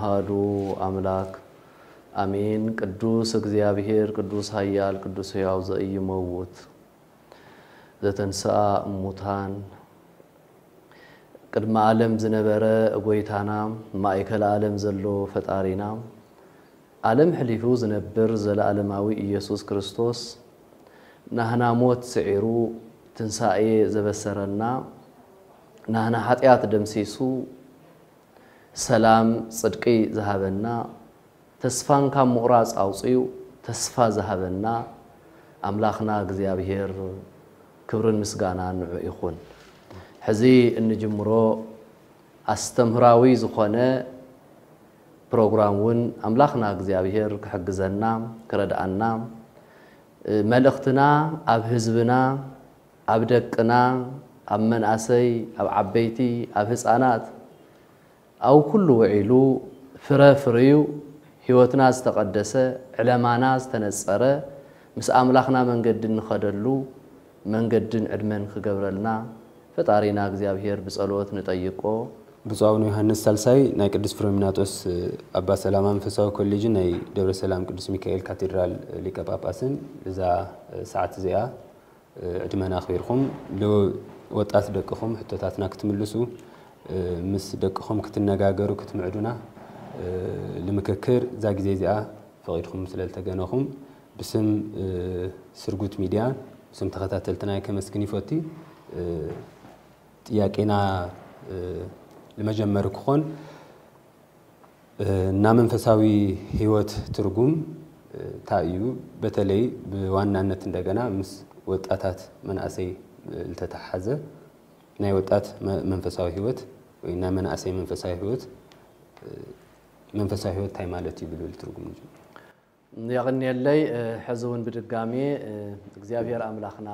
ኣሐዱ ኣምላክ ኣሜን። ቅዱስ እግዚኣብሔር ቅዱስ ኃያል ቅዱስ ሕያው ዘኢይመውት ዘተንሥአ እሙታን ቅድመ ዓለም ዝነበረ ጐይታና ማእከለ ዓለም ዘሎ ፈጣሪና ዓለም ሕሊፉ ዝነብር ዘለዓለማዊ ኢየሱስ ክርስቶስ ናህና ሞት ስዒሩ ትንሳኤ ዘበሰረና ናህና ኃጢኣት ደምሲሱ ሰላም ጽድቂ ዝሃበና ተስፋን ካብ ምቑራጽ ኣውጽኡ ተስፋ ዝሃበና ኣምላኽና እግዚኣብሔር ክብርን ምስጋናን ንዑ ይኹን። ሕዚ እንጅምሮ ኣስተምህራዊ ዝኾነ ፕሮግራም እውን ኣምላኽና እግዚኣብሔር ክሕግዘና ክረድኣና መልእኽትና ኣብ ህዝብና ኣብ ደቅና ኣብ መናእሰይ ኣብ ዓበይቲ ኣብ ህፃናት ኣብ ኩሉ ውዒሉ ፍረ ፍርዩ ህይወትና ዝተቐደሰ ዕለማና ዝተነፀረ ምስ ኣምላኽና መንገዲ እንኸደሉ መንገድን ዕድመን ክገብረልና ፈጣሪና እግዚኣብሔር ብጸሎት ንጠይቆ። ብፁዕ ኣቡነ ዮሃንስ ሳልሳይ ናይ ቅዱስ ፍሬምናጦስ ኣባ ሰላማ መንፈሳዊ ኮሌጅን ናይ ደብረ ሰላም ቅዱስ ሚካኤል ካቴድራል ሊቀ ጳጳስን እዛ ሰዓት እዚኣ ዕድመና ኣኽቢርኩም ንወጣት ደቅኹም ሕቶታትና ክትምልሱ ምስ ደቅኹም ክትነጋገሩ ክትምዕዱና ንምክክር እዛ ግዜ እዚኣ ፈቒድኩም ስለ ዝተገነኹም ብስም ስርጉት ሚድያ ብስም ተኸታተልትና ከመስግን ይፈቱ። ጥያቄና ንመጀመሪ ክኾን እና መንፈሳዊ ህይወት ትርጉም እንታይ እዩ? በተለይ ብዋናነት እንደገና ምስ ወጣታት መናእሰይ ዝተተሓዘ ናይ ወጣት መንፈሳዊ ህይወት ወይ ናይ መናእሰይ መንፈሳዊ ህይወት መንፈሳዊ ህይወት እንታይ ማለት እዩ ብልብል ትርጉም ንጅምር። የቕንየለይ። ሕዚ እውን ብድጋሜ እግዚኣብሔር ኣምላኽና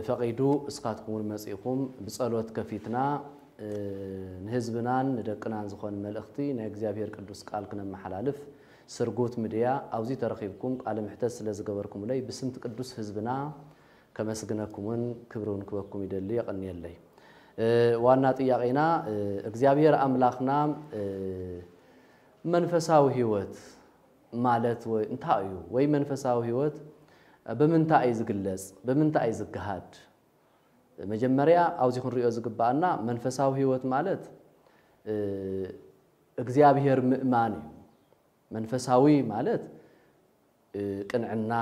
ፈቒዱ እስካትኩም እውን መጺእኹም ብጸሎት ከፊትና ንህዝብናን ንደቅናን ዝኾን መልእኽቲ ናይ እግዚኣብሔር ቅዱስ ቃል ክነመሓላልፍ ስርጉት ምድያ ኣብዚ ተረኺብኩም ቃለ ምሕተት ስለ ዝገበርኩምለይ ብስምቲ ቅዱስ ህዝብና ከመስግነኩምን ክብሪ እውን ክበኩም ይደሊ። የቐንየለይ። ዋና ጥያቄና እግዚኣብሔር ኣምላኽና መንፈሳዊ ህይወት ማለት ወይ እንታይ እዩ ወይ መንፈሳዊ ህይወት ብምንታይ እዩ ዝግለጽ ብምንታይ እዩ ዝገሃድ? መጀመርያ ኣብዚ ክንሪኦ ዝግባኣና መንፈሳዊ ህይወት ማለት እግዚኣብሔር ምእማን እዩ። መንፈሳዊ ማለት ቅንዕና፣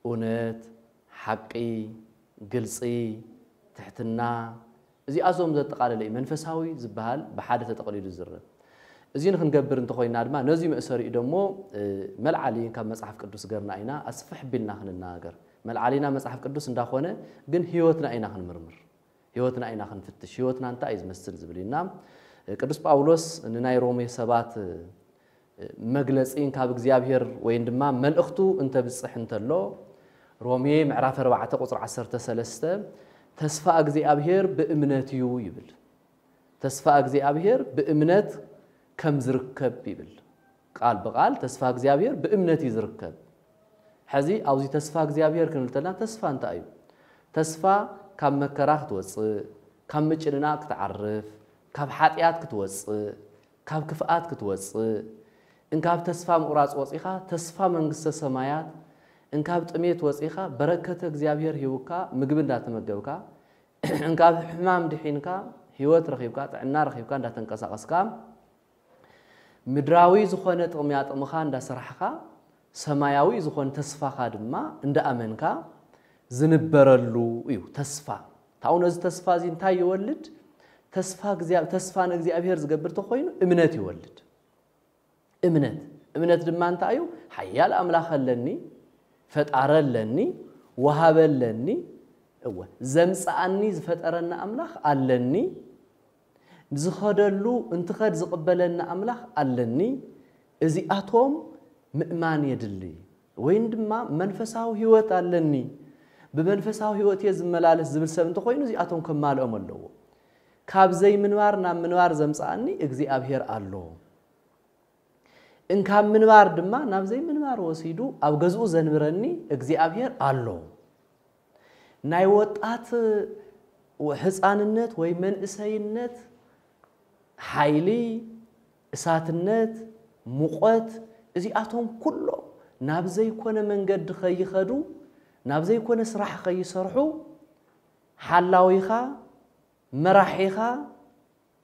እውነት፣ ሓቂ፣ ግልፂ፣ ትሕትና እዚኣዞም ዘጠቓለለ እዩ። መንፈሳዊ ዝበሃል ብሓደ ተጠቕሊሉ ዝዝረብ። እዚ ንክንገብር እንተኾይና ድማ ነዚ መእሰሪኡ ደሞ መልዓሊ ካብ መፅሓፍ ቅዱስ ገርና ኢና ኣስፍሕ ቢልና ክንናገር። መልዓሊና መፅሓፍ ቅዱስ እንዳኾነ ግን ህይወትና ኢና ክንምርምር። ህይወትና ኢና ክንፍትሽ። ህይወትና እንታይ እዩ ዝመስል ዝብል ኢና። ቅዱስ ጳውሎስ ንናይ ሮሜ ሰባት መግለጺን ካብ እግዚኣብሔር ወይን ድማ መልእኽቱ እንተብጽሕ እንተሎ ሮሜ ምዕራፍ ኣርባዕተ ቁጽሪ ዓሰርተ ሰለስተ ተስፋ እግዚኣብሔር ብእምነት እዩ ይብል። ተስፋ እግዚኣብሔር ብእምነት ከም ዝርከብ ይብል። ቃል ብቃል ተስፋ እግዚኣብሔር ብእምነት እዩ ዝርከብ። ሕዚ ኣብዚ ተስፋ እግዚኣብሔር ክንብል ተለና ተስፋ እንታይ እዩ? ተስፋ ካብ መከራ ክትወፅእ፣ ካብ ምጭንናቕ ክትዓርፍ፣ ካብ ሓጢኣት ክትወፅእ፣ ካብ ክፍኣት ክትወፅእ፣ እንካብ ተስፋ ምቑራፅ ወፂኻ ተስፋ መንግስተ ሰማያት፣ እንካብ ጥሜት ወፂኻ በረከተ እግዚኣብሔር ሂቡካ ምግቢ እንዳተመገብካ፣ እንካብ ሕማም ድሒንካ ህይወት ረኺብካ ጥዕና ረኺብካ እንዳተንቀሳቐስካ ምድራዊ ዝኾነ ጥቕሚያ ጥቕምኻ እንዳሰራሕኻ ሰማያዊ ዝኾነ ተስፋኻ ድማ እንዳኣመንካ ዝንበረሉ እዩ ተስፋ። ታው ነዚ ተስፋ እዚ እንታይ ይወልድ? ተስፋ እግዚኣብ- ተስፋ ንእግዚኣብሔር ዝገብር ተኾይኑ እምነት ይወልድ። እምነት እምነት ድማ እንታይ እዩ? ሓያል ኣምላኽ ኣለኒ፣ ፈጣረ ኣለኒ፣ ወሃበ ኣለኒ፣ እወ ዘምፀኣኒ ዝፈጠረኒ ኣምላኽ ኣለኒ፣ ዝኸደሉ እንትኸድ ዝቕበለኒ ኣምላኽ ኣለኒ። እዚኣቶም ምእማን የድሊ። ወይን ድማ መንፈሳዊ ህይወት ኣለኒ፣ ብመንፈሳዊ ህይወት እየ ዝመላለስ ዝብል ሰብ እንተኾይኑ እዚኣቶም ከማልኦም ኣለዎ። ካብ ዘይምንባር ናብ ምንባር ዘምፅኣኒ እግዚኣብሔር ኣሎ። እንካብ ምንባር ድማ ናብ ዘይምንባር ወሲዱ ኣብ ገዝኡ ዘንብረኒ እግዚኣብሔር ኣሎ። ናይ ወጣት ህፃንነት ወይ መንእሰይነት ሓይሊ እሳትነት፣ ሙቐት፣ እዚኣቶም ኩሎም ናብ ዘይኮነ መንገዲ ከይኸዱ፣ ናብ ዘይኮነ ስራሕ ከይሰርሑ፣ ሓላዊኻ፣ መራሒኻ፣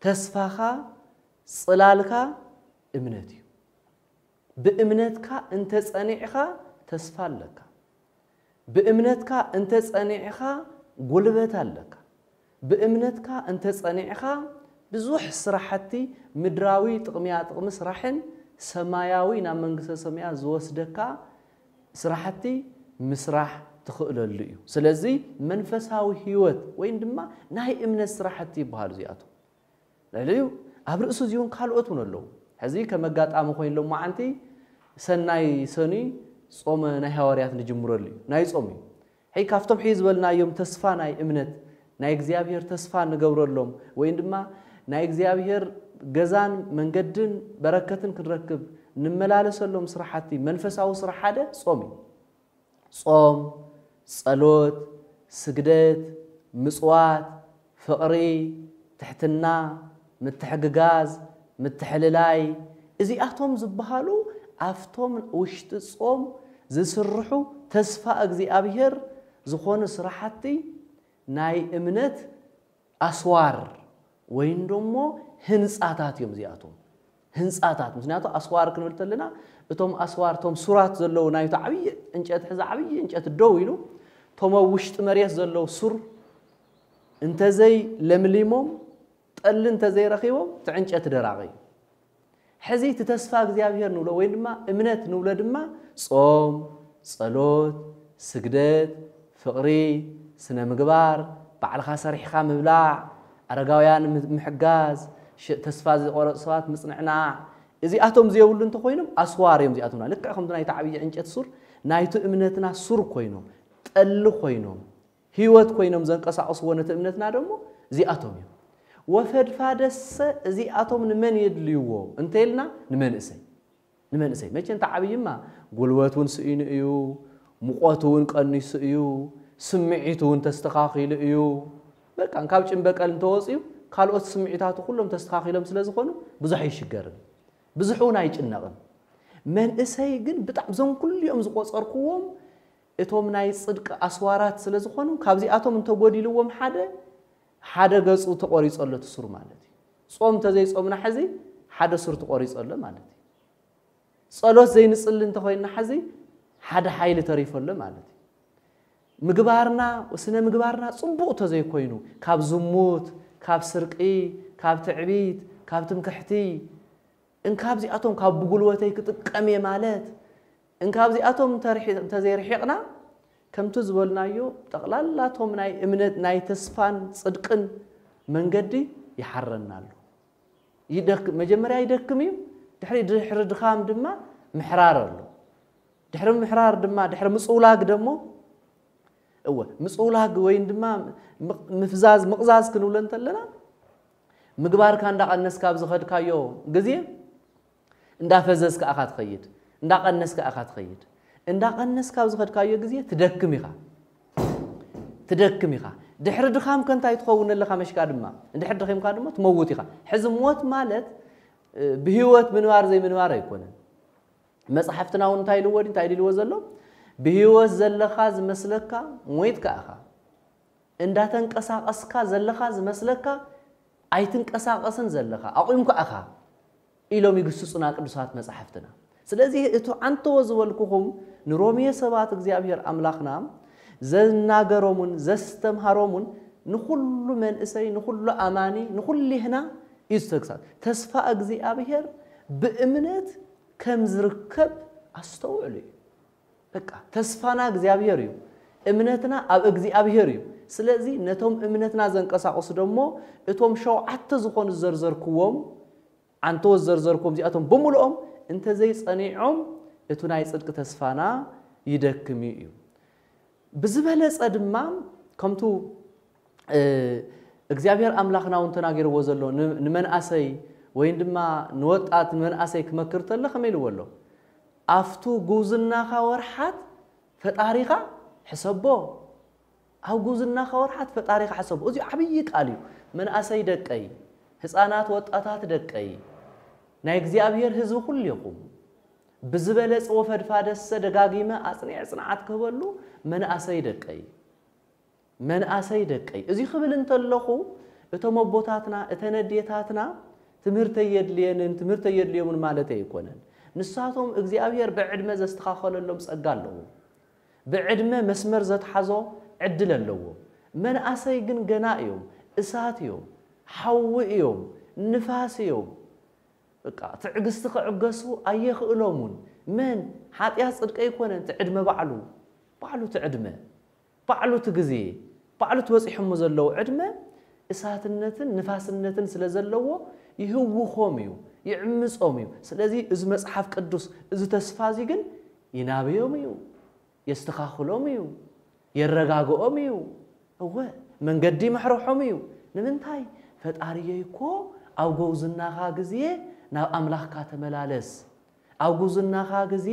ተስፋኻ፣ ጽላልካ እምነት እዩ። ብእምነትካ እንተጸኒዕኻ ተስፋ ኣለካ። ብእምነትካ እንተጸኒዕኻ ጉልበት ኣለካ። ብእምነትካ እንተጸኒዕኻ ብዙሕ ስራሕቲ፣ ምድራዊ ጥቕምያ ጥቕሚ ስራሕን ሰማያዊ ናብ መንግስተ ሰማያት ዝወስደካ ስራሕቲ ምስራሕ ትኽእለሉ እዩ። ስለዚ መንፈሳዊ ህይወት ወይም ድማ ናይ እምነት ስራሕቲ ይበሃሉ እዚኣቶም። ልዕሊኡ ኣብ ርእሱ እዚ እውን ካልኦት እውን ኣለዉ። ሕዚ ከም ኣጋጣሚ ኮይኑ ሎማዓንቲ ሰናይ ሰኑይ ጾመ ናይ ሃዋርያት ንጅምረሉ እዩ። ናይ ጾም እዩ። ሕይ ካብቶም ሕይ ዝበልናዮም ተስፋ ናይ እምነት፣ ናይ እግዚኣብሔር ተስፋ ንገብረሎም፣ ወይም ድማ ናይ እግዚኣብሔር ገዛን መንገድን በረከትን ክንረክብ ንመላለሰሎም ስራሓቲ መንፈሳዊ ስራሕ ሓደ ጾም እዩ። ጾም፣ ጸሎት፣ ስግደት፣ ምጽዋት፣ ፍቕሪ፣ ትሕትና፣ ምትሕግጋዝ፣ ምትሕልላይ፣ እዚኣቶም ዝበሃሉ ኣብቶም ውሽጢ ጾም ዝስርሑ ተስፋ እግዚኣብሔር ዝኾኑ ስራሓቲ ናይ እምነት ኣስዋር ወይም ደሞ ህንጻታት እዮም እዚኣቶም። ህንጻታት፣ ምክንያቱ ኣስዋር ክንብል ተለና እቶም ኣስዋር፣ እቶም ሱራት ዘለዉ ናይቲ ዓብዪ ዕንጨት፣ ሕዚ ዓብዪ ዕንጨት ደው ኢሉ፣ እቶም ኣብ ውሽጢ መሬት ዘለዉ ሱር እንተዘይ ለምሊሞም፣ ጠሊ እንተዘይረኺቦም፣ እቲ ዕንጨት ደራቒ እዩ። ሕዚ እቲ ተስፋ እግዚኣብሔር ንብሎ ወይ ድማ እምነት ንብሎ ድማ ጾም፣ ጸሎት፣ ስግደት፣ ፍቕሪ፣ ስነ ምግባር፣ ባዕልኻ ሰሪሕኻ ምብላዕ፣ ኣረጋውያን ም-፣ ምሕጋዝ፣ ሽ-፣ ተስፋ ዝቆረጹ ሰባት ምጽንዕናዕ፣ እዚኣቶም ዝየብሉ እንተኾይኖም ኣስዋር እዮም። እዚኣቶም ልክዕ ከምቲ ናይቲ ዓብዪ ዕንጨት ሱር ናይቲ እምነትና ሱር ኮይኖም፣ ጠሊ ኮይኖም፣ ህይወት ኮይኖም ዘንቀሳቕስዎ ነቲ እምነትና ደሞ እዚኣቶም እዮም። ወፈድፋደሰ እዚኣቶም ንመን የድልይዎ እንተኢልና ንመንእሰይ። ንመንእሰይ መቸ እንተ ዓብይማ ጉልበት እውን ስኢኑ እዩ፣ ሙቐቱ እውን ቀኒሱ እዩ፣ ስምዒቱ እውን ተስተኻኺሉ እዩ። በቃ ካብ ጭንበቀል እንተወፅዩ ካልኦት ስምዒታቱ ኩሎም ተስተኻኺሎም ስለ ዝኾኑ ብዙሕ ኣይሽገርን፣ ብዙሕ እውን ኣይጭነቕን። መንእሰይ ግን ብጣዕሚ እዞም ኩሊኦም ዝቆፀርክዎም እቶም ናይ ጽድቂ ኣስዋራት ስለ ዝኾኑ ካብዚኣቶም እንተጎዲልዎም ሓደ፣ ሓደ ገጹ ተቆሪጸሉ እቲ ሱር ማለት እዩ። ጾም እንተዘይጾምና ሕዚ ሓደ ሱር ተቆሪጸሉ ማለት እዩ። ጸሎት ዘይንጽሊ እንተኾይንና ሕዚ ሓደ ሓይሊ ተሪፈሉ ማለት እዩ። ምግባርና፣ ስነ ምግባርና ጽቡቕ እንተዘይኮይኑ ካብ ዝሙት፣ ካብ ስርቂ፣ ካብ ትዕቢት፣ ካብ ትምክሕቲ፣ እንካብዚኣቶም ካብ ብጉልበተይ ክጥቀም እየ ማለት፣ እንካብዚኣቶም እንተርሒ-፣ እንተዘይርሒቕና ከምቲ ዝበልናዮ ጠቕላላቶም ናይ እምነት ናይ ተስፋን ጽድቅን መንገዲ ይሓረና ኣሎ። ይደክ-፣ መጀመርያ ይደክም እዩ፣ ድሕሪ፣ ድሕሪ ድኻም ድማ ምሕራር ኣሎ። ድሕሪ ምሕራር ድማ፣ ድሕሪ ምጽውላግ ደሞ፣ እወ፣ ምጽውላግ ወይን ድማ ምቕ-፣ ምፍዛዝ፣ ምቕዛዝ ክንብሎ እንተለና፣ ምግባርካ እንዳቐነስካ ኣብ ዝኸድካዮ ግዜ፣ እንዳፈዘዝካ ኢኻ ትኸይድ፣ እንዳቐነስካ ኢኻ ትኸይድ። እንዳቐነስካ ኣብ ዝኸድካዮ ግዜ ትደክም ኢኻ። ትደክም ኢኻ። ድሕሪ ድኻም ከ እንታይ ትኸውን ኣለኻ? መሽካ ድማ፣ እንድሕር ደኺምካ ድማ ትመውት ኢኻ። ሕዚ ሞት ማለት፣ እ፣ ብህይወት ምንባር ዘይምንባር ኣይኮነን። መጽሓፍትና እውን እንታይ ኢልዎ ድዩ? እንታይ ኢልዎ ዘሎ? ብህይወት ዘለኻ ዝመስለካ ሞይትካ ኢኻ። እንዳተንቀሳቐስካ ዘለኻ ዝመስለካ ኣይትንቀሳቐስን ዘለኻ፣ ኣቑምካ ኢኻ ኢሎም ይግስጹና ቅዱሳት መጻሕፍትና። ስለዚ እቲ ዓንተዎ ዝበልኩኹም ንሮሜ ሰባት እግዚኣብሔር ኣምላኽና ዘናገሮምን ዘስተምሃሮምን ንኹሉ መንእሰይ፣ ንኹሉ ኣማኒ፣ ንኹሊህና እዩ ዝተግሳጽ። ተስፋ እግዚኣብሔር ብእምነት ከም ዝርከብ ኣስተውዕሉ እዩ። በቃ ተስፋና እግዚኣብሔር እዩ። እምነትና ኣብ እግዚኣብሔር እዩ። ስለዚ ነቶም እምነትና ዘንቀሳቕሱ ደሞ እቶም ሸውዓተ ዝኾኑ ዝዘርዘርክዎም፣ ዓንተዎ ዝዘርዘርክዎም እዚኣቶም ብምልኦም እንተዘይጸኒዖም፣ እቱ ናይ ጽድቂ ተስፋና ይደክም እዩ። ብዝበለጸ ድማ ከምቱ፣ እ፣ እግዚኣብሔር ኣምላኽና እውን ተናጊርዎ ዘሎ ን-፣ ንመንኣሰይ ወይን ድማ ንወጣት ንመንኣሰይ ክመክር ተለ ከመይ ኢልዎ ኣሎ? "ኣብቱ ጉብዝናኻ ወርሓት ፈጣሪኻ ሕሰቦ።" ኣብ ጉብዝናኻ ወርሓት ፈጣሪኻ ሕሰቦ። እዚ ዓብዪ ቃል እዩ። መንኣሰይ ደቀይ፣ ህፃናት ወጣታት ደቀይ፣ ናይ እግዚኣብሔር ህዝቢ ኩሉ ኢኹም። ብዝበለጸ ወፈድፋደሰ ደጋጊመ ኣጽኒዐ ጽንዓት ክህበሉ፣ መንኣሰይ ደቀይ፣ መንኣሰይ ደቀይ። እዚ ክብል እንተለኹ፣ እቶም ኣቦታትና፣ እተን ኣዴታትና ትምህርቲ ኣየድልየንን፣ ትምህርቲ ኣየድልዮምን ማለት ኣይኮነን። ንሳቶም እግዚኣብሔር ብዕድመ ዘስተኻኸለሎም ጸጋ ኣለዎም። ብዕድመ መስመር ዘትሓዞ ዕድል ኣለዎም። መንኣሰይ ግን ገና እዮም፣ እሳት እዮም፣ ሓዊ እዮም፣ ንፋስ እዮም። በቃ ትዕግስቲ ክዕገሱ ኣየኽእሎሙን። መን? ሓጢኣት ጽድቂ ኣይኮነን፣ እቲ ዕድመ ባዕሉ፣ ባዕሉ እቲ ዕድመ፣ ባዕሉ እቲ ግዜ፣ ባዕሉ እቲ በጺሖሞ ዘለዉ ዕድመ እሳትነትን ንፋስነትን ስለ ዘለዎ ይህውኾም እዩ፣ ይዕምጾም እዩ። ስለዚ እዚ መጽሓፍ ቅዱስ፣ እዚ ተስፋ እዚ ግን ይናብዮም እዩ፣ የስተኻኽሎም እዩ፣ የረጋግኦም እዩ። እወ፣ መንገዲ ይምሕርሖም እዩ። ንምንታይ? ፈጣሪየይ እኮ ኣብ ጎውዝናኻ ግዜ ናብ ኣምላኽካ ተመላለስ፣ ኣብ ጉዝናኻ ግዜ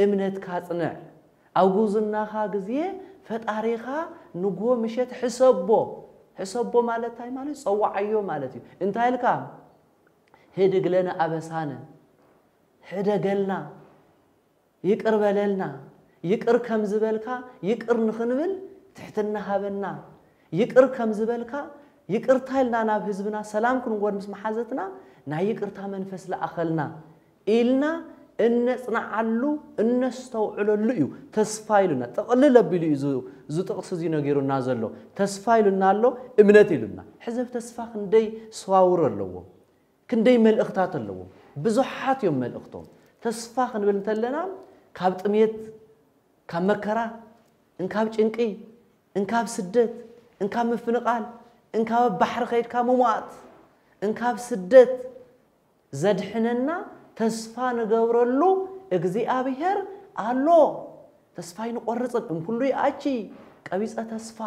እምነትካ ጽንዕ፣ ኣብ ጉዝናኻ ግዜ ፈጣሪኻ ንግሆ ምሸት ሕሰቦ። ሕሰቦ ማለት እንታይ ማለት? ጸዋዓዮ ማለት እዩ። እንታይ ኢልካ? ህድግ ለነ ኣበሳነ፣ ሕደገልና፣ ይቅር በለልና። ይቅር ከም ዝበልካ ይቅር ንኽንብል ትሕትና ሃበና። ይቅር ከም ዝበልካ ይቅርታ ኢልና ናብ ህዝብና ሰላም ክንጎን ምስ መሓዘትና ናይ ይቅርታ መንፈስ ለኣኸልና ኢልና እነጽንዓሉ እነስተውዕለሉ እዩ። ተስፋ ኢሉና ጥቕልል ኣቢሉ እዩ እዚ፣ እዚ ጥቕሲ እዚ ነጊሩና ዘሎ። ተስፋ ኢሉና ኣሎ፣ እምነት ኢሉና። ሕዘብ ተስፋ ክንደይ ሰዋውር ኣለዎ። ክንደይ መልእኽታት ኣለዎም። ብዙሓት እዮም መልእኽቶም። ተስፋ ክንብል እንተለና ካብ ጥሜት፣ ካብ መከራ፣ እንካብ ጭንቂ፣ እንካብ ስደት፣ እንካብ ምፍንቓል፣ እንካብ ኣብ ባሕሪ ከይድካ ምሟት፣ እንካብ ስደት ዘድሕነና ተስፋ ንገብረሉ እግዚኣብሔር ኣሎ። ተስፋ ኣይንቆርጽን። እም ኩሉ ይኣቺ ቀቢጸ ተስፋ፣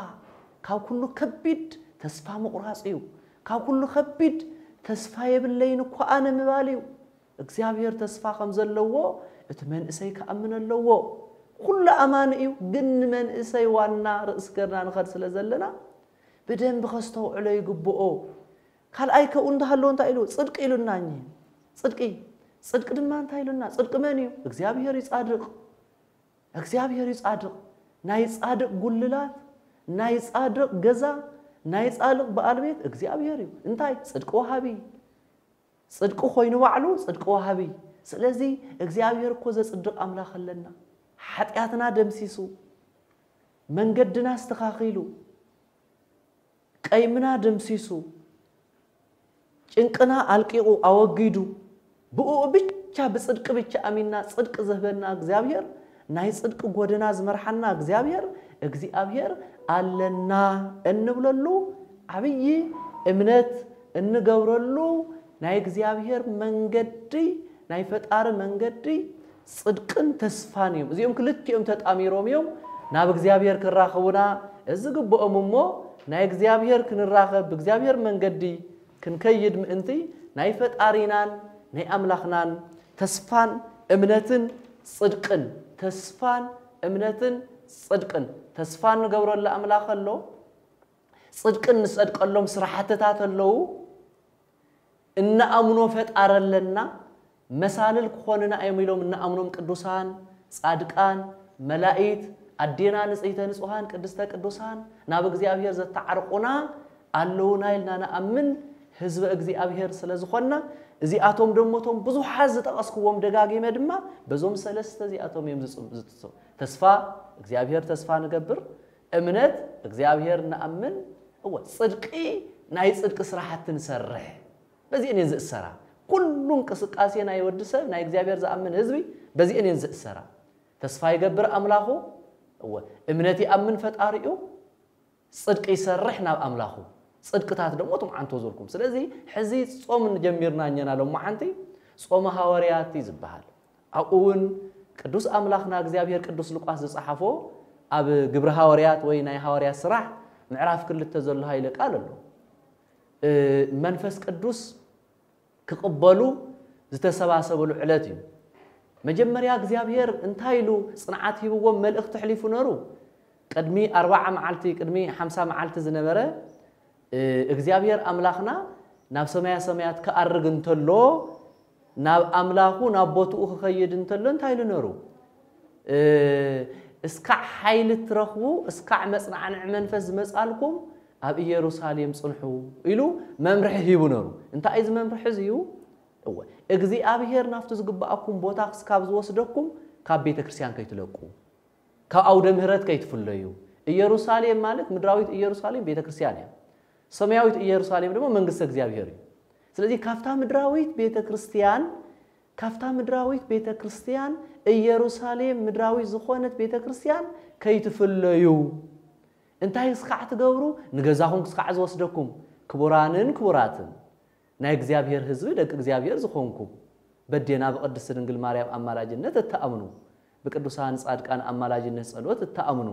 ካብ ኩሉ ከቢድ ተስፋ ምቑራጽ እዩ። ካብ ኩሉ ከቢድ ተስፋ የብለይን እኮ ኣነ ምባል እዩ። እግዚኣብሔር ተስፋ ከም ዘለዎ እቲ መንእሰይ ክኣምን ኣለዎ። ኩሉ ኣማኒ እዩ፣ ግን ንመንእሰይ ዋና ርእሲ ገርና ንኸድ ስለ ዘለና ብደንቢ ከስተውዕሎ ይግብኦ። ካልኣይ ከብኡ እንዳሃለዎ እንታይ ኢሉ? ጽድቂ ኢሉና እኚ። ጽድቂ፣ ጽድቂ ድማ እንታይ ኢሉና? ጽድቂ መን እዩ? እግዚኣብሔር እዩ ጻድቕ። እግዚኣብሔር እዩ ጻድቕ። ናይ ጻድቕ ጉልላት፣ ናይ ጻድቕ ገዛ፣ ናይ ጻድቕ በዓል ቤት እግዚኣብሔር እዩ። እንታይ? ጽድቂ ወሃቢ። ጽድቂ ኮይኑ ባዕሉ ጽድቂ ወሃቢ። ስለዚ እግዚኣብሔር እኮ ዘጽድቕ ኣምላኽ ኣለና። ሓጢኣትና ደምሲሱ፣ መንገድና ኣስተኻኺሉ፣ ቀይምና ደምሲሱ፣ ጭንቅና ኣልቂቑ ኣወጊዱ፣ ብእኡ ብቻ፣ ብጽድቂ ብቻ ኣሚንና ጽድቂ ዝህበና እግዚኣብሔር፣ ናይ ጽድቂ ጎደና ዝመርሓና እግዚኣብሔር፣ እግዚኣብሔር ኣለና እንብለሉ ዓብዪ እምነት እንገብረሉ ናይ እግዚኣብሔር መንገዲ፣ ናይ ፈጣሪ መንገዲ ጽድቅን ተስፋን እዮም። እዚኦም ክልቲኦም ተጣሚሮም እዮም ናብ እግዚኣብሔር ክራኸቡና ዝግብኦም። እሞ ናይ እግዚኣብሔር ክንራኸብ፣ ብእግዚኣብሔር መንገዲ ክንከይድ ምእንቲ ናይ ፈጣሪናን ናይ ኣምላኽናን ተስፋን እምነትን ጽድቅን፣ ተስፋን እምነትን ጽድቅን፣ ተስፋ እንገብረሉ ኣምላኽ ኣሎ፣ ጽድቂ እንጸድቀሎም ስራሕትታት ኣለዉ። እንኣምኖ ፈጣሪ ኣለና፣ መሳልል ክኾኑና እዮም ኢሎም እንኣምኖም ቅዱሳን፣ ጻድቃን፣ መላኢት፣ ኣዴና ንጽሕተ ንጹሃን ቅድስተ ቅዱሳን፣ ናብ እግዚኣብሔር ዘተዓርቁና ኣለዉና ኢልና ንኣምን ህዝበ እግዚኣብሔር ስለ ዝኾንና፣ እዚኣቶም ደሞ እቶም ብዙሓት ዝጠቐስክዎም ደጋጊመ ድማ በዞም ሰለስተ እዚኣቶም እዮም ዝጽ-፣ ዝጥሱ። ተስፋ፣ እግዚኣብሔር ተስፋ ንገብር፣ እምነት፣ እግዚኣብሔር ንኣምን፣ እወ፣ ጽድቂ፣ ናይ ጽድቂ ስራሕቲ ንሰርሕ። በዚአን እየን ዝእሰራ። ኩሉ እንቅስቃሴ ናይ ወዲ ሰብ፣ ናይ እግዚኣብሔር ዝኣምን ህዝቢ፣ በዚአን እየን ዝእሰራ። ተስፋ ይገብር ኣምላኹ፣ እወ፣ እምነት ይኣምን ፈጣሪኡ፣ ጽድቂ ይሰርሕ ናብ ኣምላኹ። ጽድቅታት ደሞ እቶም ዓንቶ ዘልኩም። ስለዚ ሕዚ ጾም ጀሚርና እኛና ሎማዓንቲ ጾመ ሃዋርያት እዩ ዝበሃል። ኣብኡ እውን ቅዱስ ኣምላኽና እግዚኣብሔር ቅዱስ ሉቃስ ዝጸሓፎ ኣብ ግብሪ ሃዋርያት ወይ ናይ ሃዋርያት ስራሕ ምዕራፍ ክልተ ዘሎ ሃይለ ቃል ኣሎ። እ፣ መንፈስ ቅዱስ ክቕበሉ ዝተሰባሰብሉ ዕለት እዩ። መጀመርያ እግዚኣብሔር እንታይ ኢሉ ጽንዓት ሂብዎም መልእኽቲ ኣሕሊፉ ነሩ? ቅድሚ ኣርብዓ መዓልቲ፣ ቅድሚ ሓምሳ መዓልቲ ዝነበረ፣ እ፣ እግዚኣብሔር ኣምላኽና ናብ ሰማያ ሰማያት ክኣርግ እንተሎ፣ ናብ ኣምላኹ ናብ ቦትኡ ክኸይድ እንተሎ እንታይ ኢሉ ነሩ? እስካዕ ሓይሊ ትረኽቡ፣ እስካዕ መጽናዕንዒ መንፈስ ዝመጻልኩም ኣብ ኢየሩሳሌም ጽንሑ ኢሉ መምርሒ ሂቡ ነሩ። እንታይ እዚ መምርሒ እዚ እዩ? እወ እግዚኣብሔር ናብቲ ዝግባኣኩም ቦታ ክስካብ ዝወስደኩም ካብ ቤተ ክርስቲያን ከይትለቁ፣ ካብ ኣውደ ምህረት ከይትፍለዩ። ኢየሩሳሌም ማለት ምድራዊት ኢየሩሳሌም ቤተ ክርስቲያን እያ። ሰማያዊት ኢየሩሳሌም ድማ መንግስተ እግዚኣብሔር እዩ። ስለዚ ካብታ ምድራዊት ቤተ ክርስቲያን ካብታ ምድራዊት ቤተ ክርስቲያን ኢየሩሳሌም ምድራዊት ዝኾነት ቤተ ክርስቲያን ከይትፍለዩ እንታይ ክስካዕ ትገብሩ? ንገዛኹም ክስካዕ ዝወስደኩም። ክቡራንን ክቡራትን ናይ እግዚኣብሔር ህዝቢ ደቂ እግዚኣብሔር ዝኾንኩም በዴና ብቅድስት ድንግል ማርያም ኣማላጅነት እተኣምኑ ብቅዱሳን ጻድቃን ኣማላጅነት ጸሎት እተኣምኑ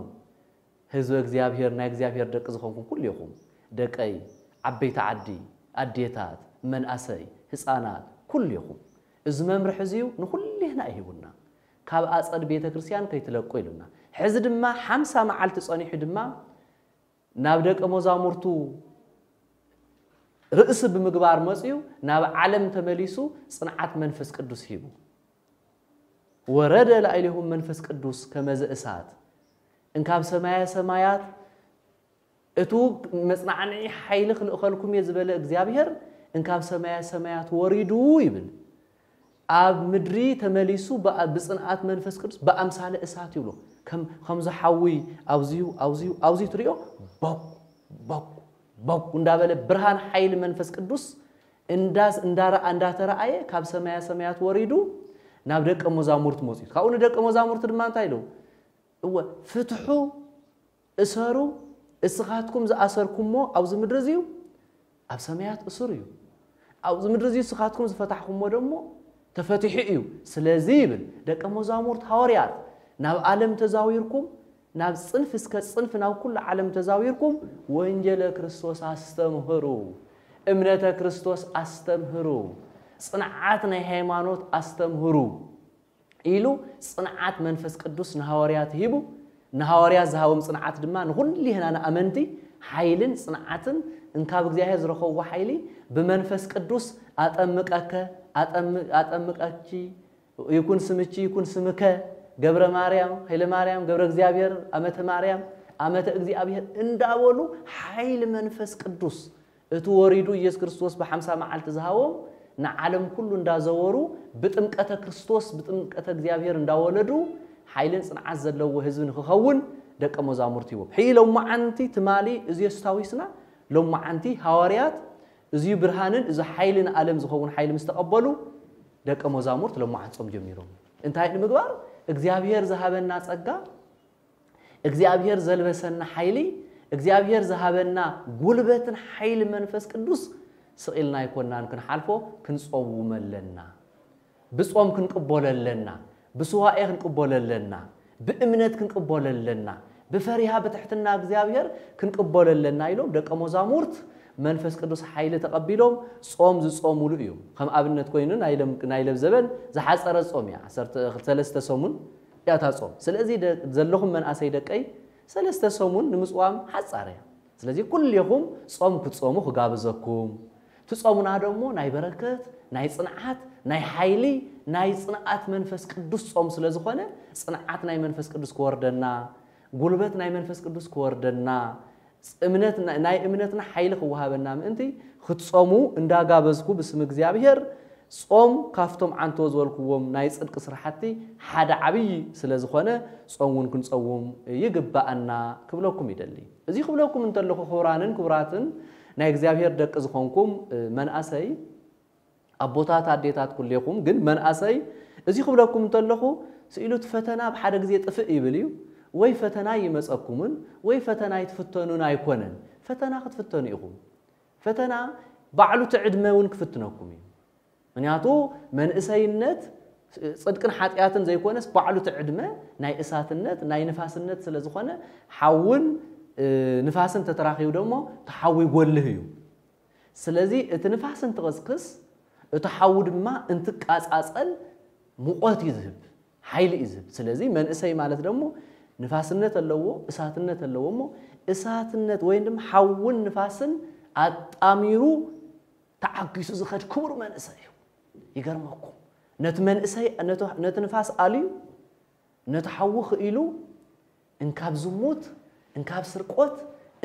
ህዝበ እግዚኣብሔር ናይ እግዚኣብሔር ደቂ ዝኾንኩም ኩሉ ኢኹም። ደቀይ፣ ዓበይቲ ዓዲ፣ ኣዴታት፣ መንኣሰይ፣ ህፃናት ኩሉ ኢኹም። እዚ መምርሒ እዚ ንኹሌና እዩ ሂቡና። ካብ ኣጸድ ቤተ ክርስቲያን ከይትለቁ ኢሉና። ሕዚ ድማ ሓምሳ መዓልቲ ጸኒሑ ድማ ናብ ደቀ መዛሙርቱ ርእሲ ብምግባር መጽዩ ናብ ዓለም ተመሊሱ ጽንዓት መንፈስ ቅዱስ ሂቡ። ወረደ ላዕሌሁም መንፈስ ቅዱስ ከመዘ እሳት። እንካብ ሰማየ ሰማያት እቱ መጽናዕንዒ ሓይሊ ክልእኸልኩም እየ ዝበለ እግዚኣብሔር እንካብ ሰማየ ሰማያት ወሪዱ ይብል። ኣብ ምድሪ ተመሊሱ ብኣ-፣ ብጽንዓት መንፈስ ቅዱስ ብኣምሳለ እሳት ይብሎ። ከም፣ ከምዚ ሓዊ ኣውዝዩ፣ ኣውዝዩ፣ ኣውዝዩ ትሪኦ፣ ቦክ፣ ቦክ፣ ቦክ እንዳበለ ብርሃን ሓይሊ መንፈስ ቅዱስ እንዳ-፣ እንዳረኣ-፣ እንዳተረኣየ ካብ ሰማያ ሰማያት ወሪዱ ናብ ደቀ መዛሙርት መፅዩ። ካብኡ ንደቀ መዛሙርት ድማ እንታይ ኢሉ? እወ፣ ፍትሑ፣ እሰሩ፣ እስኻትኩም ዝኣሰርኩሞ ኣብዚ ምድሪ እዚ እዩ፣ ኣብ ሰማያት እሱር እዩ። ኣብዚ ምድሪ እዚ እስኻትኩም ዝፈታሕኩሞ ደሞ ተፈቲሑ እዩ። ስለዚ ይብል፣ ደቀ መዛሙርት ሃዋርያት፣ ናብ ዓለም ተዛዊርኩም፣ ናብ ጽንፍ እስከ ጽንፍ ናብ ኩሉ ዓለም ተዛዊርኩም ወንጌለ ክርስቶስ ኣስተምህሩ፣ እምነተ ክርስቶስ ኣስተምህሩ፣ ጽንዓት ናይ ሃይማኖት ኣስተምህሩ ኢሉ ጽንዓት መንፈስ ቅዱስ ንሃዋርያት ሂቡ። ንሃዋርያት ዝሃቦም ጽንዓት ድማ ንኹሊህና ንኣመንቲ ሓይልን ጽንዓትን እንካብ እግዚኣብሔር ዝረኸብዎ ሓይሊ ብመንፈስ ቅዱስ ኣጠምቀከ፣ ኣጠም-፣ ኣጠምቀኪ፣ ይኩን ስምኪ ይኩን ስምከ፣ ገብረ ማርያም፣ ኃይለ ማርያም፣ ገብረ እግዚኣብሔር፣ ኣመተ ማርያም፣ ኣመተ እግዚኣብሔር እንዳበሉ ሓይሊ መንፈስ ቅዱስ እቲ ወሪዱ ኢየሱስ ክርስቶስ ብሓምሳ መዓልቲ ዝሃቦም ንዓለም ኩሉ እንዳዘወሩ ብጥምቀተ ክርስቶስ ብጥምቀተ እግዚኣብሔር እንዳወለዱ ሓይልን ጽንዓት ዘለዎ ህዝቢ ንክኸውን ደቀ መዛሙርቲ ይዎም። ሕይ ሎማዓንቲ ትማሊ እዚ ኣስታዊስና ሎማዓንቲ ሃዋርያት እዚ ብርሃንን እዚ ሓይሊ ንዓለም ዝኸውን ሓይሊ ምስ ተቐበሉ ደቀ መዛሙርት ሎማዓንቲ ጾም ጀሚሮም። እንታይ ንምግባር? እግዚኣብሔር ዝሃበና ጸጋ እግዚኣብሔር ዘልበሰና ሓይሊ፣ እግዚኣብሔር ዝሃበና ጉልበትን ሓይሊ መንፈስ ቅዱስ ስቕ ኢልና ኣይኮናን ክንሓልፎ፣ ክንጸውም ኣለና። ብጾም ክንቅበሎ ኣለና፣ ብሱባኤ ክንቅበሎ ኣለና፣ ብእምነት ክንቅበሎ ኣለና፣ ብፈሪሃ ብትሕትና እግዚኣብሔር ክንቅበሎ ኣለና ኢሎም ደቀ መዛሙርት መንፈስ ቅዱስ ሓይሊ ተቐቢሎም ጾም ዝጾሙሉ እዩ። ከም ኣብነት ኮይኑ ናይ ለም-፣ ናይ ለብዘበን ዝሓጸረ ጾም እያ፣ ዓሰርተ ሰለስተ ሰሙን እያ እታ ጾም። ስለዚ ደ-፣ ዘለኹም መንኣሰይ ደቀይ፣ ሰለስተ ሰሙን ንምጽዋም ሓጻር እያ። ስለዚ ኩሌኹም ጾም ክትጾሙ ክጋብዘኩም። እቲ ጾምና ደሞ ናይ በረከት፣ ናይ ጽንዓት፣ ናይ ሓይሊ፣ ናይ ጽንዓት መንፈስ ቅዱስ ጾም ስለ ዝኾነ፣ ጽንዓት ናይ መንፈስ ቅዱስ ክወርደና፣ ጉልበት ናይ መንፈስ ቅዱስ ክወርደና፣ እምነት፣ ናይ እምነትና ሓይሊ ክወሃበና ምእንቲ ክትጾሙ እንዳጋበዝኩ ብስም እግዚኣብሔር፣ ጾም ካብቶም ዓንቶ ዝበልኩዎም ናይ ጽድቂ ስራሕቲ ሓደ ዓብዪ ስለ ዝኾነ፣ ጾም እውን ክንጸውም ይግባኣና ክብለኩም ይደሊ። እዚ ክብለኩም እንተለኹ፣ ክቡራንን ክቡራትን ናይ እግዚኣብሔር ደቂ ዝኾንኩም፣ እ፣ መንኣሰይ፣ ኣቦታት፣ ኣዴታት ኩሌኹም፣ ግን መንኣሰይ፣ እዚ ክብለኩም እንተለኹ፣ ስኢሉ እቲ ፈተና ብሓደ ግዜ ጥፍእ ይብል እዩ፣ ወይ ፈተና ይመጸኩምን፣ ወይ ፈተና ይትፍተኑን ኣይኮነን። ፈተና ክትፍተኑ ኢኹም። ፈተና ባዕሉ እቲ ዕድመ እውን ክፍትነኩም እዩ። ምክንያቱ መንእሰይነት ጽድቅን ሓጢኣትን ዘይኮነስ ባዕሉ እቲ ዕድመ ናይ እሳትነት፣ ናይ ንፋስነት ስለ ዝኾነ፣ ሓውን፣ እ፣ ንፋስን ተተራኺቡ ደሞ እቲ ሓዊ ይጎልህ እዩ። ስለዚ እቲ ንፋስ እንትቕስቅስ፣ እቲ ሓዊ ድማ እንትቃጻጸል ሙቐት እዩ ዝህብ፣ ሓይሊ እዩ ዝህብ። ስለዚ መንእሰይ ማለት ደሞ ንፋስነት ኣለዎ፣ እሳትነት ኣለዎ። እሞ እሳትነት ወይም ድማ ሓውን ንፋስን ኣጣሚሩ ተዓጊሱ ዝኸድ ክቡር መንእሰይ እዩ። ይገርመኩም። ነቲ መንእሰይ ነቲ ንፋስ ኣልዩ ነቲ ሓዊ ክኢሉ እንካብ ዝሙት፣ እንካብ ስርቆት፣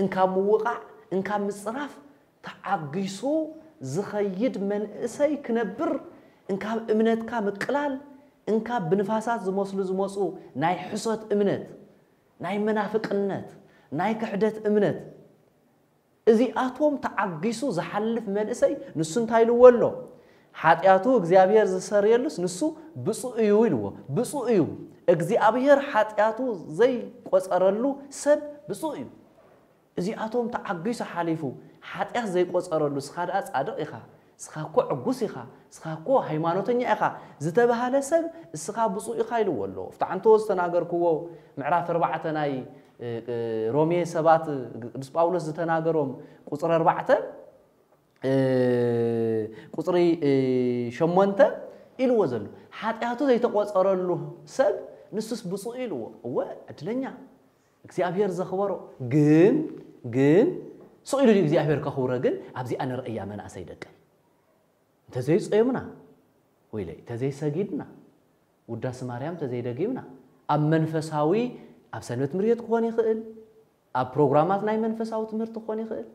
እንካብ ምውቓዕ፣ እንካብ ምጽራፍ ተዓጊሱ ዝኸይድ መንእሰይ ክነብር፣ እንካብ እምነትካ ምቅላል፣ እንካብ ብንፋሳት ዝመስሉ ዝመጹ ናይ ሕሶት እምነት፣ ናይ መናፍቅነት፣ ናይ ክሕደት እምነት፣ እዚኣቶም ተዓጊሱ ዝሓልፍ መንእሰይ ንሱ እንታይ ኢልዎ ኣሎ? ሓጢኣቱ እግዚኣብሔር ዝሰርየሉስ ንሱ ብፁዕ እዩ ኢልዎ። ብፁዕ እዩ። እግዚኣብሔር ሓጢኣቱ ዘይቆጸረሉ ሰብ ብፁዕ እዩ። እዚኣቶም ተዓጊሱ ሓሊፉ፣ ሓጢኣት ዘይቆጸረሉ፣ እስኻ ደኣ ጻድቕ ኢኻ፣ እስኻ እኮ ዕጉስ ኢኻ፣ እስኻ እኮ ሃይማኖተኛ ኢኻ ዝተባህለ ሰብ እስኻ ብፁዕ ኢኻ ኢልዎ ኣሎ። ፍታዕንቶ ዝተናገርክዎ ምዕራፍ ኣርባዕተ ናይ እ፣ እ፣ ሮሜ ሰባት ቅዱስ ጳውሎስ ዝተናገሮም ቁጽሪ ኣርባዕተ እ፣ ቁጽሪ እ፣ ሸሞንተ ኢልዎ ዘሎ ሓጢኣቱ ዘይተቆጸረሉ ሰብ ንሱስ ብፁዕ ኢልዎ። እወ ዕድለኛ እግዚኣብሔር ዘኽበሮ ግን ግን ስቕ ኢሉ ድዩ እግዚኣብሔር ከኽብሮ ግን ኣብዚኣ ንርእያ መናእሰይ ደቀይ እንተዘይጾየምና ወይለይ እንተዘይሰጊድና ውዳሴ ማርያም እንተዘይደጊምና ኣብ መንፈሳዊ ኣብ ሰንበት ምርየት ክኾን ይኽእል ኣብ ፕሮግራማት ናይ መንፈሳዊ ትምህርቲ ክኾን ይኽእል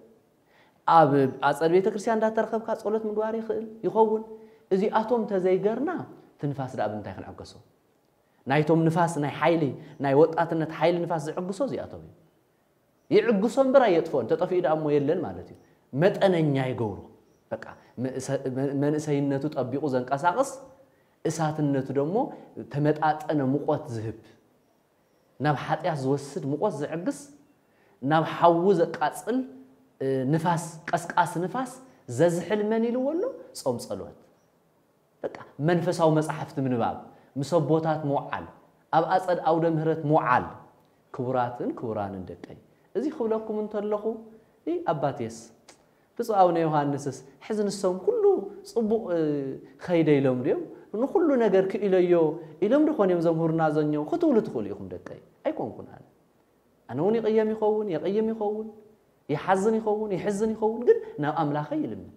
ኣብ ኣጸድ ቤተ ክርስቲያን እንዳተረኸብካ ጸሎት ምግባር ይኽእል ይኸውን እዚኣቶም እንተዘይገርና ትንፋስ ደኣ ብምንታይ ክንዕገሶ ናይቶም ንፋስ ናይ ሓይሊ ናይ ወጣትነት ሓይሊ ንፋስ ዝዕግሶ እዚኣቶም እዩ ይዕግሶ እምበር ኣየጥፍኦን ተጠፊኡ ደኣ እሞ የለን ማለት እዩ መጠነኛ ይገብሮ በቃ መንእሰይነቱ ጠቢቑ ዘንቀሳቕስ እሳትነቱ ደሞ ተመጣጠነ ሙቆት ዝህብ ናብ ሓጢኣት ዝወስድ ሙቆት ዝዕግስ ናብ ሓዊ ዘቃፅል ንፋስ ቀስቃሲ ንፋስ ዘዝሕል መን ኢልዎ ኣሎ ፆም ፀሎት በቃ መንፈሳዊ መጻሕፍቲ ምንባብ፣ ምስ ኣቦታት ምውዓል፣ ኣብ ኣጸድ ኣውደ ምህረት ምውዓል። ክቡራትን ክቡራንን ደቀይ፣ እዚ ክብለኩም እንተለኹ፣ ይ ኣባቴስ ብፁዕ ኣቡነ ዮሃንስስ ሕዚ ንሶም ኩሉ ጽቡቕ ኸይደ ኢሎም ድዮም ንኹሉ ነገር ክኢለዮ ኢሎም ድኾን እዮም ዘምህሩና ዘኛው ክትብሉ ትኽእሉ ኢኹም ደቀይ። ኣይኮንኩን ኣነ። ኣነ እውን ይቕየም ይኸውን፣ የቕይም ይኸውን፣ ይሓዝን ይኸውን፣ ይሕዝን ይኸውን፣ ግን ናብ ኣምላኸይ ይልምን።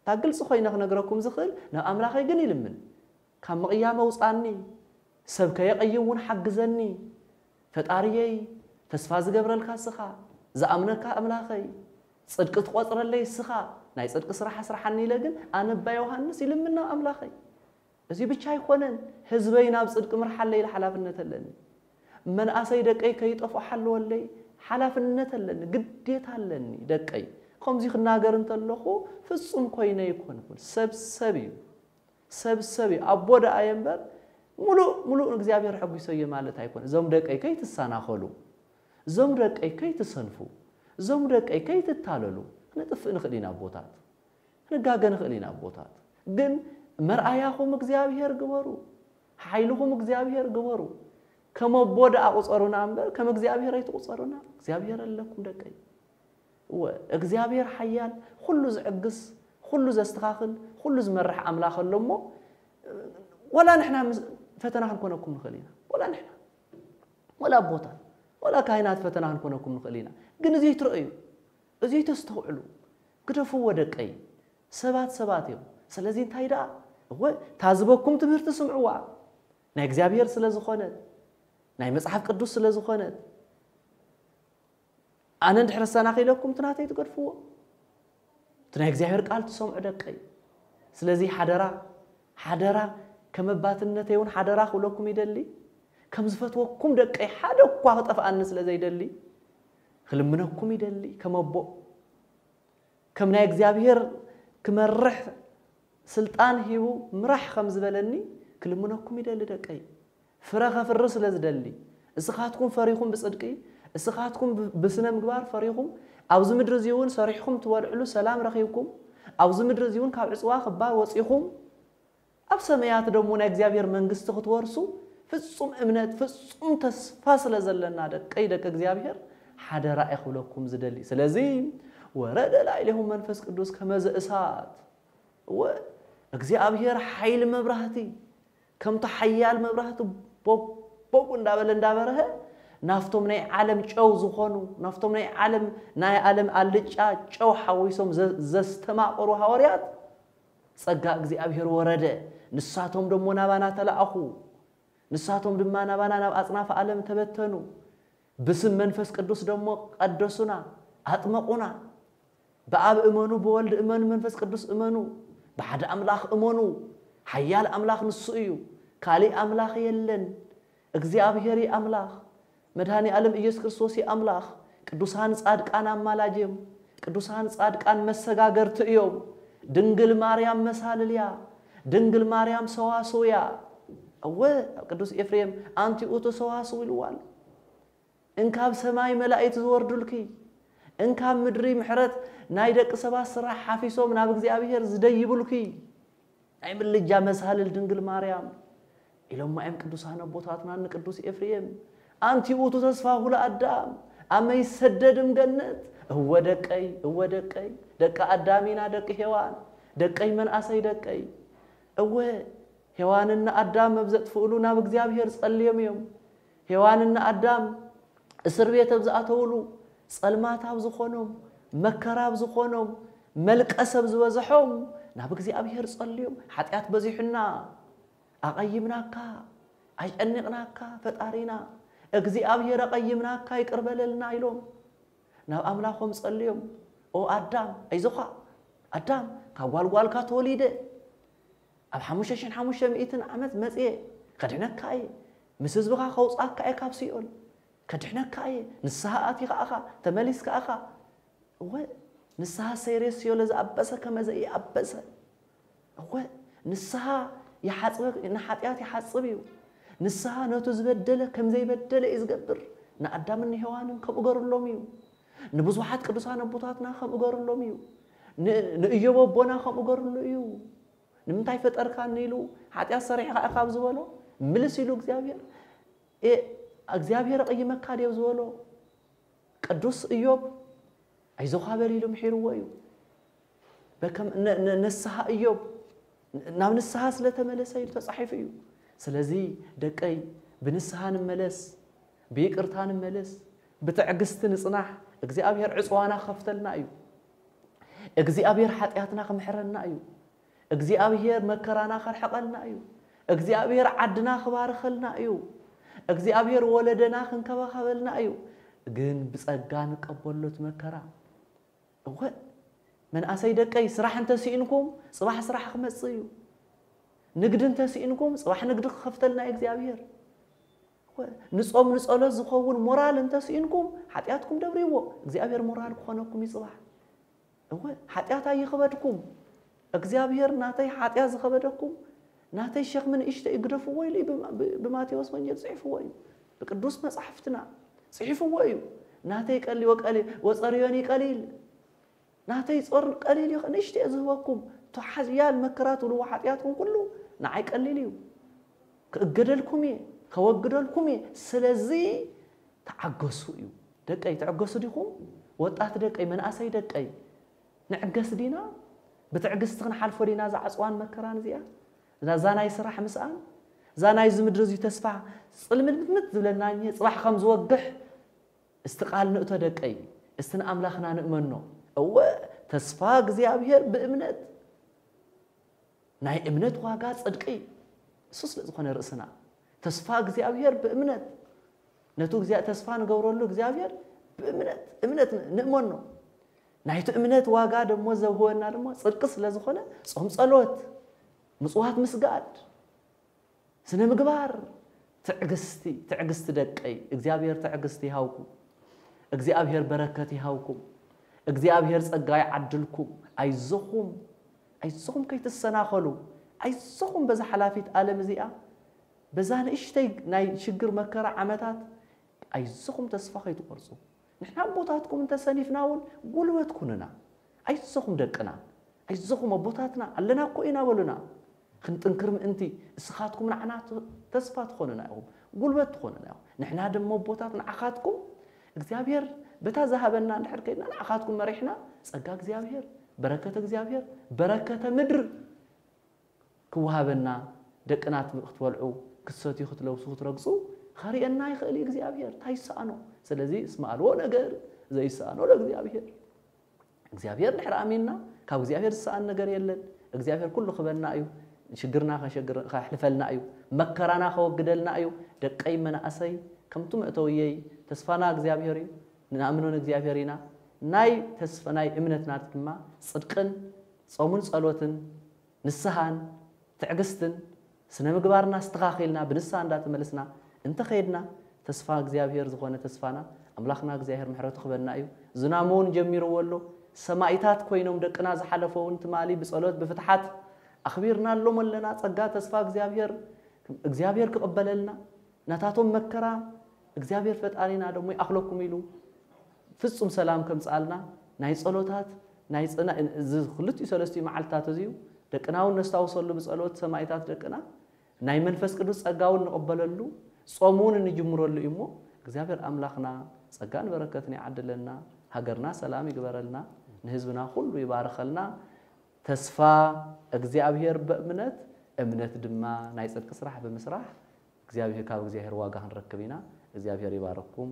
እታ ግልፂ ኮይነ ክነግረኩም ዝኽእል ናብ ኣምላኸይ ግን ይልምን ካብ ምቕያም ኣውፃኒ ሰብ ከየቐይም እውን ሓግዘኒ ፈጣሪየይ ተስፋ ዝገብረልካ ስኻ ዝኣምነካ ኣምላኸይ ፅድቂ ትቆፅረለይ ስኻ ናይ ፅድቂ ስራሕ ኣስርሓኒ ኢለ ግን ኣነ እባ ዮሃንስ ይልምን ናብ ኣምላኸይ እዚ ብቻ ኣይኮነን ህዝበይ ናብ ፅድቂ ምርሓለይ ኢለ ሓላፍነት ኣለኒ መናእሰይ ደቀይ ከይጠፍኡ ሓለወለይ ሓላፍነት ኣለኒ ግዴታ ኣለኒ ደቀይ ከምዚ ክናገር እንተለኹ ፍጹም ኮይነ ኣይኮንኩን ሰብ ሰብ እዩ ሰብ ሰብ እዩ ኣቦ ደኣ እየ እምበር ሙሉእ ሙሉእ እግዚኣብሔር ሕጒሰዮ ማለት ኣይኮነ እዞም ደቀይ ከይትሰናኸሉ እዞም ደቀይ ከይትሰንፉ እዞም ደቀይ ከይትታለሉ ክንጥፍእ ንኽእል ኢና ኣቦታት ክንጋገ ንኽእል ኢና ኣቦታት ግን መርኣያኹም እግዚኣብሔር ግበሩ ሓይልኹም እግዚኣብሔር ግበሩ ከም ኣቦ ደኣ ቁፀሩና እምበር ከም እግዚኣብሔር ኣይትቁፀሩና እግዚኣብሔር ኣለኩም ደቀይ እወ እግዚኣብሔር ሓያል ኩሉ ዝዕግስ ኩሉ ዘስተኻኽል ኩሉ ዝመርሕ ኣምላኽ ኣሎ እሞ ወላ ንሕና ፈተና ክንኮነኩም ንኽእል ኢና ወላ ንሕና ወላ ኣቦታት ወላ ካህናት ፈተና ክንኮነኩም ንኽእል ኢና ግን እዚ ትረእዩ እዚ ተስተውዕሉ ግደፍዎ ደቀይ ሰባት ሰባት እዮም ስለዚ እንታይ ደኣ እወ ታዝበኩም ትምህርቲ ስምዕዋ ናይ እግዚኣብሔር ስለ ዝኾነት ናይ መጽሓፍ ቅዱስ ስለ ዝኾነት ኣነ እንድሕር ኣሰናኺለኩም እቲ ናተይ ትገድፍዎ እቲ ናይ እግዚኣብሔር ቃል ትሰምዑ ደቀይ ስለዚ ሓደራ ሓደራ ከም ኣባትነተይ እውን ሓደራ ክብለኩም ይደሊ ከም ዝፈትወኩም ደቀይ ሓደ እኳ ክጠፍኣኒ ስለ ዘይደሊ ክልምነኩም ይደሊ ከም ኣቦ ከም ናይ እግዚኣብሔር ክመርሕ ስልጣን ሂቡ ምራሕ ከም ዝበለኒ ክልምነኩም ይደሊ ደቀይ ፍረ ከፍሪ ስለ ዝደሊ እስኻትኩም ፈሪኹም ብፅድቂ እስኻትኩም ብስነ ምግባር ፈሪኹም ኣብዚ ምድሪ እዚ እውን ሰሪሕኩም ትበልዕሉ ሰላም ረኺብኩም ኣብዚ ምድሪ እዚ እውን ካብ ዕፅዋ ክባር ወፂኹም ኣብ ሰማያት ደሞ ናይ እግዚኣብሔር መንግስቲ ክትወርሱ ፍጹም እምነት ፍጹም ተስፋ ስለ ዘለና ደቀይ ደቂ እግዚኣብሔር ሓደራ እየ ክብለኩም ዝደሊ ስለዚ ወረደ ላዕሌኹም መንፈስ ቅዱስ ከመዘ እሳት እወ እግዚኣብሔር ሓይሊ መብራህቲ ከምቲ ሓያል መብራህቲ ቦግ ቦግ እንዳበለ እንዳበረሀ ናፍቶም ናይ ዓለም ጨው ዝኾኑ ናፍቶም ናይ ዓለም ናይ ዓለም ኣልጫ ጨው ሓዊሶም ዘስተማቐሩ ሃዋርያት ጸጋ እግዚኣብሔር ወረደ። ንሳቶም ደሞ ናባና ተላእኹ። ንሳቶም ድማ ናባና ናብ ኣጽናፈ ዓለም ተበተኑ። ብስም መንፈስ ቅዱስ ደሞ ቀደሱና፣ ኣጥመቑና። ብኣብ እመኑ፣ ብወልድ እመኑ፣ መንፈስ ቅዱስ እመኑ። ብሓደ ኣምላኽ እመኑ። ሓያል ኣምላኽ ንሱ እዩ። ካሊእ ኣምላኽ የለን። እግዚኣብሔር እዩ ኣምላኽ። መድኃኔ ዓለም ኢየሱስ ክርስቶስ እዩ ኣምላኽ። ቅዱሳን ጻድቃን ኣማላጅ እዮም። ቅዱሳን ጻድቃን መሰጋገርቲ እዮም። ድንግል ማርያም መሳልል እያ። ድንግል ማርያም ሰዋስው እያ። እወ፣ ቅዱስ ኤፍሬም ኣንቲ ውእቱ ሰዋስው ኢልዋ ኣሎ። እንካብ ሰማይ መላእክት ዝወርዱልኪ፣ እንካብ ምድሪ ምሕረት ናይ ደቂ ሰባት ስራሕ ሓፊሶም ናብ እግዚኣብሔር ዝደይቡልኪ፣ ናይ ምልጃ መሳልል ድንግል ማርያም ኢሎማ እዮም ቅዱሳን ኣቦታትና ንቅዱስ ኤፍሬም። ኣንቲ ውእቱ ተስፋሁ ለአዳም አመ ይሰደድም ገነት። እወ ደቀይ፣ እወ ደቀይ፣ ደቂ ኣዳም ኢና፣ ደቂ ሔዋን፣ ደቀይ መንኣሰይ ደቀይ። እወ ሔዋንና ኣዳም ኣብ ዘጥፍእሉ ናብ እግዚኣብሔር ጸልዮም እዮም። ሔዋንና ኣዳም እስር ቤት ኣብ ዝኣተውሉ፣ ጸልማት ኣብ ዝኾኖም፣ መከራ ኣብ ዝኾኖም፣ መልቀስ ኣብ ዝበዝሖም ናብ እግዚኣብሔር ጸልዮም። ሓጢኣት በዚሑና፣ ኣቐይምናካ፣ ኣጨኒቕናካ ፈጣሪና፣ እግዚኣብሔር ኣቐይምናካ ይቅር በለልና ኢሎም ናብ ኣምላኾም ጸልዮም። ኦ ኣዳም፣ ኣይዞኻ ኣዳም፣ ካብ ጓልጓልካ ተወሊደ፣ ኣብ ሓሙሽተ ሽሕን ሓሙሽተ ሚእትን ዓመት መጽየ፣ ከድሕነካ እየ፣ ምስ ህዝብኻ ከውጽኣካ እየ ካብ ሲኦል፣ ከድሕነካ እየ፣ ንስሓ ኣቲኻ ኢኻ፣ ተመሊስካ ኢኻ። እወ፣ ንስሓ ሰይሬስዮ ለዝኣበሰ ከመ ዘኢኣበሰ። እወ፣ ንስሓ ይሓጽበ፣ ንሓጢኣት ይሓጽብ እዩ። ንስሓ ነቱ ዝበደለ ከም ዘይበደለ እዩ ዝገብር። ንኣዳምን ንሄዋንን ከምኡ ገሩሎም እዩ። ንብዙሓት ቅዱሳን ኣቦታትና ከምኡ ገሩሎም እዩ። ን-፣ ንእዮብ ኣቦና ከምኡ ገሩሉ እዩ። ንምንታይ ፈጠርካኒ ኢሉ ሓጢኣት ሰሪሕካ ኢኻ ኣብ ዝበሎ፣ ምልስ ኢሉ እግዚኣብሔር፣ "ኤ፣ እግዚኣብሔር ኣቐይመካ ድዮ?" ኣብ ዝበሎ፣ ቅዱስ እዮብ፣ "ኣይዞኻ" በል ኢሉ ምሒርዎ እዩ። በከም ነ-፣ ነ-፣ ንስሓ እዮብ ናብ ንስሓ ስለ ተመለሰ ኢሉ ተጻሒፉ እዩ። ስለዚ ደቀይ፣ ብንስሓ ንመለስ፣ ብይቅርታ ንመለስ፣ ብትዕግስቲ ንጽናሕ። እግዚኣብሔር ዕጽዋና ክኸፍተልና እዩ። እግዚኣብሔር ሓጢኣትና ክምሕረና እዩ። እግዚኣብሔር መከራና ከርሕቐልና እዩ። እግዚኣብሔር ዓድና ክባርኸልና እዩ። እግዚኣብሔር ወለደና ክንከባኸበልና እዩ። ግን ብጸጋ ንቀበሎ እቲ መከራ። እወ፣ መንኣሰይ ደቀይ፣ ስራሕ እንተስኢንኩም፣ ጽባሕ ስራሕ ክመጽእ እዩ። ንግዲ እንተስኢንኩም፣ ጽባሕ ንግዲ ክኸፍተልና እዩ እግዚኣብሔር። እወ፣ ንጾም ንጸሎት ዝኸውን ሞራል እንተስኢንኩም፣ ሓጢኣትኩም ደብርይዎ፣ እግዚኣብሔር ሞራል ክኾነኩም እዩ ጽባሕ። እወ፣ ሓጢኣት ኣይኽበድኩም። እግዚኣብሔር ናተይ ሓጢኣት ዝኸበደኩም፣ ናተይ ሸኽሚ ንእሽተይ ግደፍዎ ኢሉ እዩ ብማ-፣ ብ-፣ ብማቴዎስ ወንጌል ጽሒፍዎ እዩ። ብቅዱስ መጻሕፍትና ጽሒፍዎ እዩ። ናተይ ቀሊ-፣ ወቀሊ-፣ ወጸርዮኒ ቀሊል። ናተይ ጾር ቀሊል እዩ፣ ንእሽተይ እየ ዝህበኩም። እቶ ሓያል መከራ ትብልዎ ሓጢኣትኩም ኩሉ ንዓይ ቀሊል እዩ። ክእገደልኩም እየ፣ ከወግደልኩም እየ። ስለዚ ተዓገሱ እዩ። ደቀይ፣ ትዕገሱ ዲኹም? ወጣት ደቀይ፣ መንኣሰይ ደቀይ፣ ንዕገስ ዲና? ብትዕግስቲ ክንሓልፎ ዲና እዛ ዕጽዋን መከራን እዚኣ? እዛ፣ እዛ ናይ ስራሕ ምስኣን? እዛ ናይዚ ምድሪ እዚ ተስፋ ጽልምልምት ዝብለና እየ፣ ጽባሕ ከም ዝወግሕ እስቲ ቃል ንእቶ ደቀይ፣ እስቲ ንኣምላኽና ንእመኖ። እወ፣ ተስፋ እግዚኣብሔር ብእምነት። ናይ እምነት ዋጋ ጽድቂ፣ እሱ ስለ ዝኾነ ርእስና። ተስፋ እግዚኣብሔር ብእምነት። ነቱ እግዚኣብ-፣ ተስፋ ንገብረሉ እግዚኣብሔር ብእምነት፣ እምነት ን-፣ ንእመኖ። ናይቲ እምነት ዋጋ ደሞ ዘውህበና ደሞ ጽድቂ ስለ ዝኾነ፣ ጾም ጸሎት፣ ምጽዋት ምስጋድ፣ ስነ ምግባር፣ ትዕግስቲ፣ ትዕግስቲ ደቀይ፣ እግዚኣብሔር ትዕግስቲ ይሃብኩም። እግዚኣብሔር በረከት ይሃብኩም። እግዚኣብሔር ጸጋ ይዓድልኩም። ኣይዞኹም፣ ኣይዞኹም ከይትሰናኸሉ። ኣይዞኹም በዛ ሓላፊት ዓለም እዚኣ፣ በዛ ንእሽተይ ናይ ሽግር መከራ ዓመታት ኣይዞኹም ተስፋ ከይትቆርጹ። ንሕና ኣቦታትኩም እንተሰኒፍና እውን ጉልበት ኩኑና። ኣይዞኹም ደቅና፣ ኣይዞኹም ኣቦታትና ኣለና እኮ ኢና በሉና። ክንጥንክር ምእንቲ እስኻትኩም ንዓና ተ-፣ ተስፋ ትኾኑና ኢኹም፣ ጉልበት ትኾኑና ኢኹም። ንሕና ድማ ኣቦታት ንዓኻትኩም እግዚኣብሔር በታ ዝሃበና እንድሕር ከይድና ንዓኻትኩም መሪሕና ጸጋ እግዚኣብሔር፣ በረከተ እግዚኣብሔር፣ በረከተ ምድር ክወሃበና፣ ደቅና ትም-፣ ክትበልዑ፣ ክትሰትዩ፣ ክትለብሱ፣ ክትረግጹ ከርእየና ይኽእል እዩ እግዚኣብሔር። እንታይ ይሰኣኖ? ስለዚ እስመ አልቦ ነገር ዘይሰኣኖ ለእግዚኣብሔር። እግዚኣብሔር ድሕሪ ኣሚንና፣ ካብ እግዚኣብሔር ዝሰኣን ነገር የለን። እግዚኣብሔር ኩሉ ክበና እዩ። ሽግርና ከሸግር ከሕልፈልና እዩ። መከራና ከወግደልና እዩ። ደቀይ መናእሰይ ከምቱ መእተውየይ ተስፋና እግዚኣብሔር እዩ። ንኣምኖ ንእግዚኣብሔር ኢና። ናይ ተስፋ ናይ እምነትና ድማ ጽድቅን ጾሙን ጸሎትን ንስሓን ትዕግስትን ስነ ምግባርና ኣስተኻኺልና ብንስሓ እንዳተመለስና እንተኸይድና ተስፋ እግዚኣብሔር ዝኾነ ተስፋና ኣምላኽና እግዚኣብሔር ምሕረቱ ክበና እዩ። ዝናሙ እውን ጀሚርዎ ኣሎ። ሰማኢታት ኮይኖም ደቅና ዝሓለፎ እውን ትማሊ ብጸሎት ብፍትሓት ኣኽቢርናሎም ኣለና። ጸጋ ተስፋ እግዚኣብሔር እግዚኣብሔር ክቕበለልና ናታቶም መከራ እግዚኣብሔር ፈጣሪና ደሞ ይኣኽለኩም ኢሉ ፍጹም ሰላም ከምጽኣልና ናይ ጸሎታት ናይ ጽና እዚ ክልቲኡ ሰለስቲኡ መዓልትታት እዚዩ ደቅና እውን ነስታውሰሉ ብጸሎት ሰማይታት ደቅና ናይ መንፈስ ቅዱስ ጸጋ እውን ንቕበለሉ ጾም እውን እንጅምረሉ እዩ እሞ እግዚኣብሔር ኣምላኽና ጸጋን በረከትን ይዓድለና። ሃገርና ሰላም ይግበረልና። ንህዝብና ኩሉ ይባርኸልና። ተስፋ እግዚኣብሔር በእምነት እምነት ድማ ናይ ጽድቂ ስራሕ ብምስራሕ እግዚኣብሔር ካብ እግዚኣብሔር ዋጋ ክንረክብ ኢና። እግዚኣብሔር ይባርኩም።